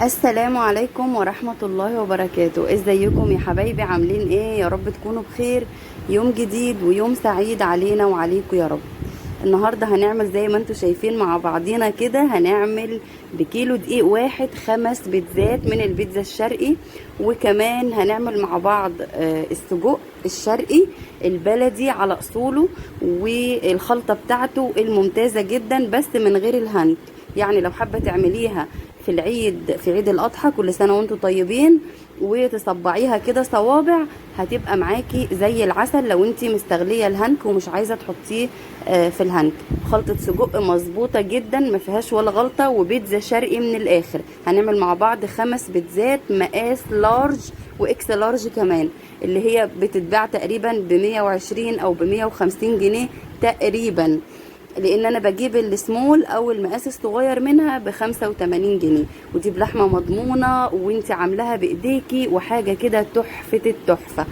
السلام عليكم ورحمة الله وبركاته. ازيكم يا حبايبي؟ عاملين ايه؟ يا رب تكونوا بخير. يوم جديد ويوم سعيد علينا وعليكم يا رب. النهاردة هنعمل زي ما انتم شايفين مع بعضينا كده، هنعمل بكيلو دقيق واحد 5 بيتزات من البيتزا الشرقي، وكمان هنعمل مع بعض السجق الشرقي البلدي على اصوله والخلطة بتاعته الممتازة جدا، بس من غير الهنك. يعني لو حابة تعمليها في العيد، في عيد الأضحى، كل سنة وانتم طيبين، وتصبعيها كده صوابع، هتبقى معاكي زي العسل لو انتي مستغلية الهنك ومش عايزة تحطيه في الهنك. خلطة سجق مظبوطة جدا ما فيهاش ولا غلطة، وبيتزا شرقي من الآخر. هنعمل مع بعض 5 بيتزات مقاس large و X large كمان، اللي هي بتتباع تقريبا ب120 او ب150 جنيه تقريبا، لان انا بجيب السمول او المقاس الصغير منها ب85 جنيه، ودي بلحمه مضمونه وانت عاملاها بايديكي، وحاجه كده تحفة التحفة.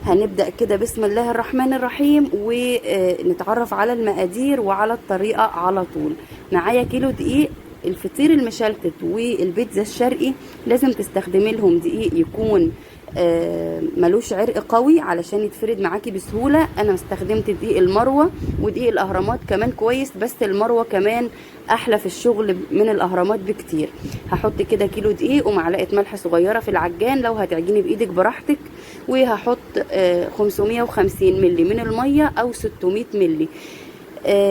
هنبدا كده بسم الله الرحمن الرحيم ونتعرف على المقادير وعلى الطريقة على طول. معايا كيلو دقيق. الفطير المشلتت والبيتزا الشرقي لازم تستخدمي لهم دقيق يكون ملوش عرق قوي علشان يتفرد معاكي بسهولة. انا استخدمت دقيق المروة ودقيق الاهرامات كمان كويس، بس المروة كمان احلى في الشغل من الاهرامات بكتير. هحط كده كيلو دقيق ومعلقة ملح صغيرة في العجان، لو هتعجني بايدك براحتك. وهحط 550 ملي من المية او 600 ملي.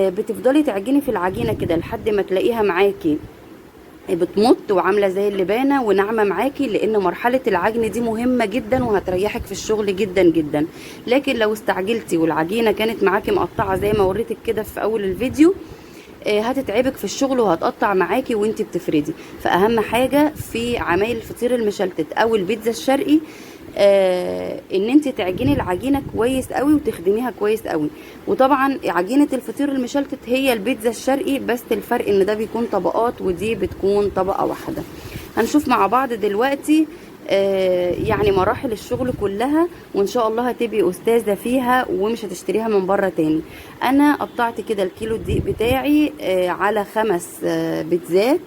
بتفضلي تعجني في العجينة كده لحد ما تلاقيها معاكي بتمط وعامله زي اللبانه وناعمه معاكي، لان مرحلة العجن دي مهمة جدا وهتريحك في الشغل جدا جدا. لكن لو استعجلتي والعجينه كانت معاكي مقطعه زي ما وريتك كده في اول الفيديو، هتتعبك في الشغل وهتقطع معاكي وانتي بتفردي. فاهم حاجة في عمايل الفطير المشلتت او البيتزا الشرقي ان انت تعجني العجينة كويس قوي وتخدميها كويس قوي. وطبعا عجينه الفطير المشلتت هي البيتزا الشرقي، بس الفرق ان ده بيكون طبقات ودي بتكون طبقه واحدة. هنشوف مع بعض دلوقتي يعني مراحل الشغل كلها، وان شاء الله هتبقي استاذه فيها ومش هتشتريها من بره تاني. انا قطعت كده الكيلو الدقيق بتاعي على 5 بيتزات،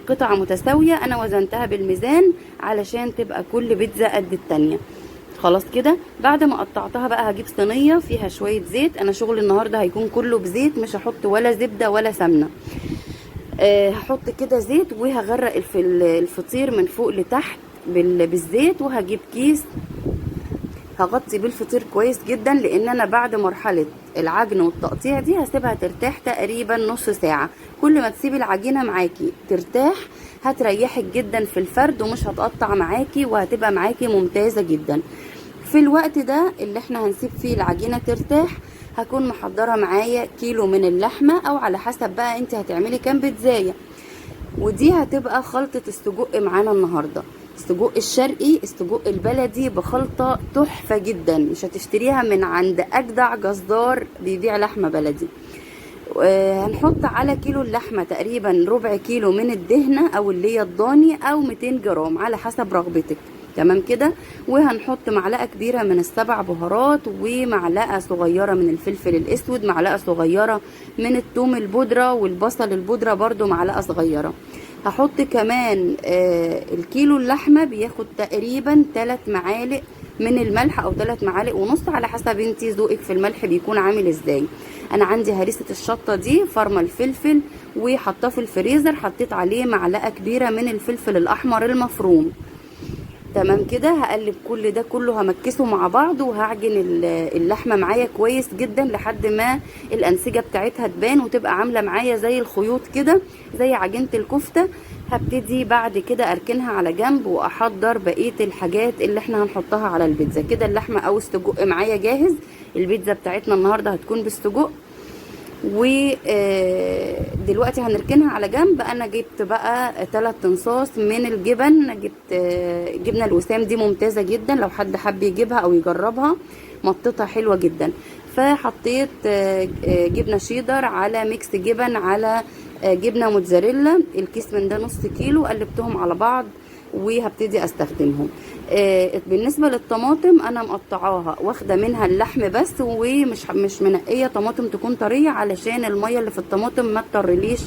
قطع متساوية. انا وزنتها بالميزان علشان تبقى كل بيتزا قد التانية. خلاص كده بعد ما قطعتها بقى هجيب صينية فيها شوية زيت. انا شغل النهاردة هيكون كله بزيت، مش هحط ولا زبدة ولا سمنة. هحط كده زيت وهغرق الفطير من فوق لتحت بالزيت، وهجيب كيس هغطي بالفطير كويس جدا، لان انا بعد مرحلة العجن والتقطيع دي هسيبها ترتاح تقريبا نص ساعة. كل ما تسيبي العجينة معاكي ترتاح هتريحك جدا في الفرد ومش هتقطع معاكي، وهتبقى معاكي ممتازة جدا. في الوقت ده اللي احنا هنسيب فيه العجينة ترتاح هكون محضرة معايا كيلو من اللحمة، او على حسب بقى انت هتعملي كام بيتزاية. ودي هتبقى خلطة السجق معانا النهاردة، السجق الشرقي، السجق البلدي بخلطة تحفة جدا، مش هتشتريها من عند أجدع جزار بيبيع لحمة بلدي. هنحط على كيلو اللحمة تقريبا ربع كيلو من الدهنة أو اللي هي الضاني، أو 200 جرام على حسب رغبتك. تمام كده. وهنحط معلقة كبيرة من السبع بهارات، ومعلقة صغيرة من الفلفل الأسود، معلقة صغيرة من الثوم البودرة، والبصل البودرة برضو معلقة صغيرة. هحط كمان الكيلو اللحمة بياخد تقريبا 3 معالق من الملح او 3 معالق ونص على حسب انتي ذوقك في الملح بيكون عامل ازاي. انا عندي هريسة الشطة دي، فرمة الفلفل وحطاه في الفريزر، حطيت عليه معلقة كبيرة من الفلفل الاحمر المفروم. تمام كده. هقلب كل ده كله، همكسه مع بعض، وهعجن اللحمة معايا كويس جدا لحد ما الأنسجة بتاعتها تبان وتبقى عاملة معايا زي الخيوط كده، زي عجينة الكفتة. هبتدي بعد كده اركنها على جنب واحضر بقية الحاجات اللي احنا هنحطها على البيتزا. كده اللحمة او السجق معايا جاهز. البيتزا بتاعتنا النهاردة هتكون بالسجق، ودلوقتي هنركنها على جنب. انا جبت بقى 3 تنصاص من الجبن، جبت جبنه الوسام دي ممتازة جدا لو حد حب يجيبها او يجربها، مطتها حلوة جدا. فحطيت جبنه شيدر على mix جبن على جبنه موتزاريلا، الكيس من ده نص كيلو، قلبتهم على بعض وهبتدي استخدمهم. بالنسبة للطماطم انا مقطعاها واخده منها اللحم بس، ومش مش منقيه طماطم تكون طرية علشان المية اللي في الطماطم ما تطرليش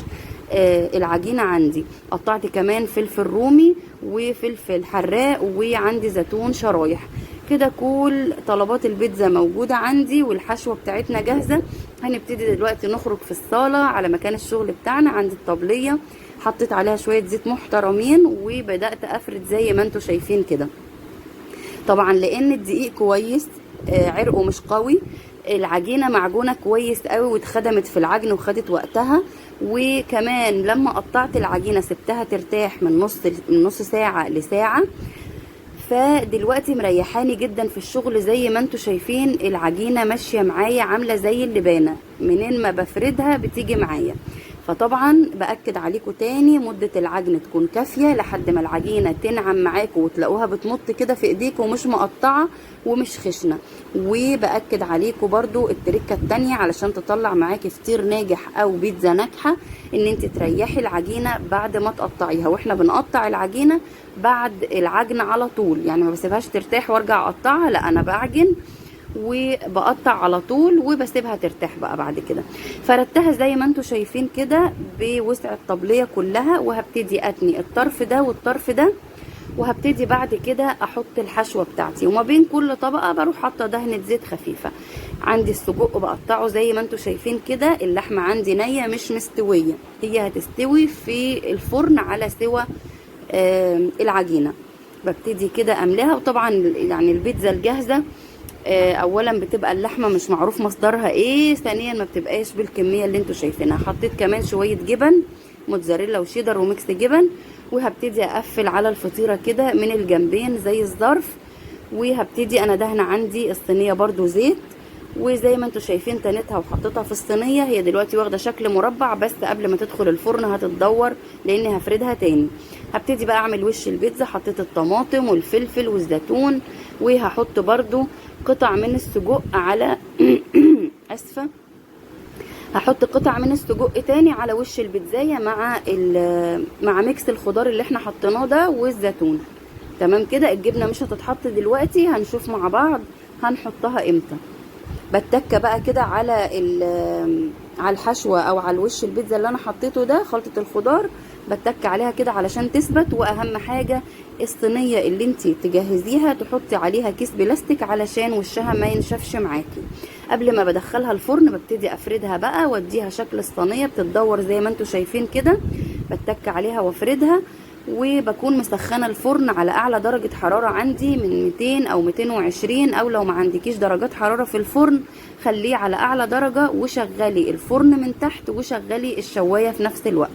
العجينة عندي. قطعت كمان فلفل رومي وفلفل حراق، وعندي زيتون شرايح كده. كل طلبات البيتزا موجودة عندي والحشوه بتاعتنا جاهزة. هنبتدي دلوقتي نخرج في الصاله على مكان الشغل بتاعنا عند الطبلية. حطيت عليها شوية زيت محترمين وبدات افرد زي ما انتم شايفين كده. طبعا لان الدقيق كويس، عرقه مش قوي، العجينة معجونه كويس قوي واتخدمت في العجن وخدت وقتها. وكمان لما قطعت العجينة سبتها ترتاح من نص ساعة لساعة، فدلوقتي مريحاني جدا في الشغل. زي ما انتم شايفين العجينة ماشية معايا عامله زي اللبانه، منين ما بفردها بتيجي معايا. فطبعا باكد عليكم تاني مده العجن تكون كافيه لحد ما العجينة تنعم معاكم وتلاقوها بتمط كده في ايديكم ومش مقطعه ومش خشنه. وباكد عليكم برضو التركة التانية علشان تطلع معاكي فطير ناجح او بيتزا ناجحة، ان انت تريحي العجينة بعد ما تقطعيها. واحنا بنقطع العجينة بعد العجن على طول، يعني ما بسيبهاش ترتاح وارجع اقطعها، لا انا بعجن وبقطع على طول وبسيبها ترتاح بقى بعد كده. فردتها زي ما انتم شايفين كده بوسع الطبلية كلها، وهبتدي اتني الطرف ده والطرف ده، وهبتدي بعد كده احط الحشوه بتاعتي. وما بين كل طبقه بروح حاطه دهنه زيت خفيفة. عندي السجق بقطعه زي ما انتم شايفين كده، اللحمة عندي نيه مش مستوية، هي هتستوي في الفرن على سوى العجينة. ببتدي كده املاها. وطبعا يعني البيتزا الجاهزة اولا بتبقى اللحمة مش معروف مصدرها ايه، ثانيا ما بتبقاش بالكمية اللي انتوا شايفينها. حطيت كمان شوية جبن موتزاريلا وشيدر و mix جبن، وهبتدي اقفل على الفطيره كده من الجنبين زي الظرف. وهبتدي انا دهنه عندي الصينية برضو زيت، وزي ما انتوا شايفين تنتها وحطيتها في الصينية. هي دلوقتي واخده شكل مربع، بس قبل ما تدخل الفرن هتتدور لاني هفردها تاني. هبتدي بقى اعمل وش البيتزا. حطيت الطماطم والفلفل والزيتون، وهحط برضو قطع من السجق على اسفه، هحط قطع من السجق تاني على وش البيتزايه مع mix الخضار اللي احنا حطيناه ده والزيتون. تمام كده. الجبنة مش هتتحط دلوقتي، هنشوف مع بعض هنحطها امتى. بتكه بقى كده على الحشوه او على الوش البيتزا اللي انا حطيته ده، خلطه الخضار بتك عليها كده علشان تثبت. واهم حاجة الصينية اللي انتي تجهزيها تحطي عليها كيس بلاستيك علشان وشها ما ينشفش معاكي. قبل ما بدخلها الفرن ببتدي افردها بقى واديها شكل الصينية، بتتدور زي ما انتوا شايفين كده. بتك عليها وافردها، وبكون مسخنه الفرن على اعلى درجه حرارة عندي من 200 او 220، او لو ما عندكيش درجات حرارة في الفرن خليه على اعلى درجه، وشغلي الفرن من تحت وشغلي الشوايه في نفس الوقت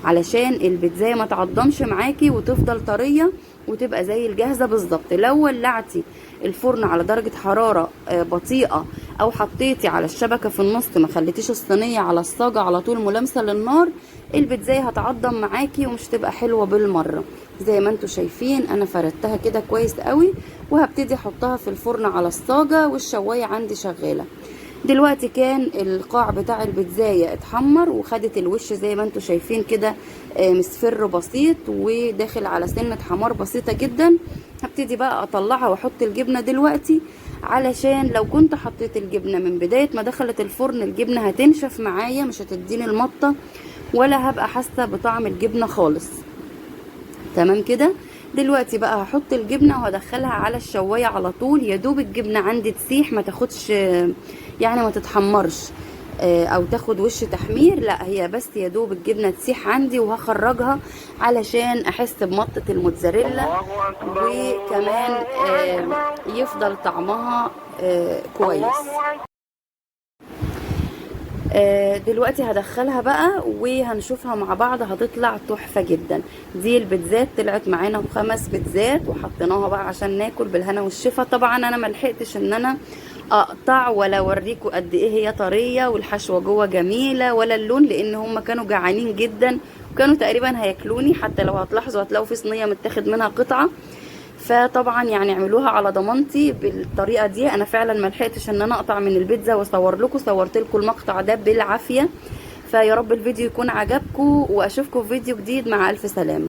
علشان البيتزايه ما تعضمش معاكي وتفضل طرية وتبقى زي الجاهزة بالظبط. لو ولعتي الفرن على درجه حرارة بطيئه او حطيتي على الشبكة في النص، ما خليتيش الصينية على الصاجه على طول ملامسه للنار، البيتزايه هتعضم معاكي ومش تبقى حلوة بالمرة. زي ما انتوا شايفين انا فردتها كده كويس قوي، وهبتدي احطها في الفرن على الصاجه والشوايه عندي شغالة. دلوقتي كان القاع بتاع البيتزايه اتحمر وخدت الوش زي ما انتوا شايفين كده، مصفر بسيط وداخل على سنة حمار بسيطة جدا. هبتدي بقى اطلعها واحط الجبنة دلوقتي، علشان لو كنت حطيت الجبنة من بداية ما دخلت الفرن الجبنة هتنشف معايا، مش هتديني المطه ولا هبقى حاسه بطعم الجبنة خالص. تمام كده. دلوقتي بقى هحط الجبنة وهدخلها على الشوايه على طول. يا دوب الجبنة عندي تسيح، ما تاخدش يعني ما تتحمرش او تاخد وش تحمير، لا هي بس يا دوب الجبنة تسيح عندي وهخرجها علشان احس بمطه الموتزاريلا، وكمان يفضل طعمها كويس. دلوقتي هدخلها بقى وهنشوفها مع بعض، هتطلع تحفة جدا. دي البيتزات طلعت معانا ب5 بيتزات، وحطيناها بقى عشان ناكل بالهنا والشفا. طبعا انا ما لحقتش ان انا اقطع ولا اوريكم قد ايه هي طرية والحشوه جوه جميلة ولا اللون، لان هم كانوا جعانين جدا وكانوا تقريبا هياكلوني. حتى لو هتلاحظوا هتلاقوا في صينية متاخد منها قطعه. فطبعا يعني اعملوها على ضمانتي بالطريقة دي. انا فعلا ما لحقتش ان انا اقطع من البيتزا واصور لكم، صورت لكم المقطع ده بالعافية. فيا رب الفيديو يكون عجبكم، واشوفكم في فيديو جديد. مع الف سلامه.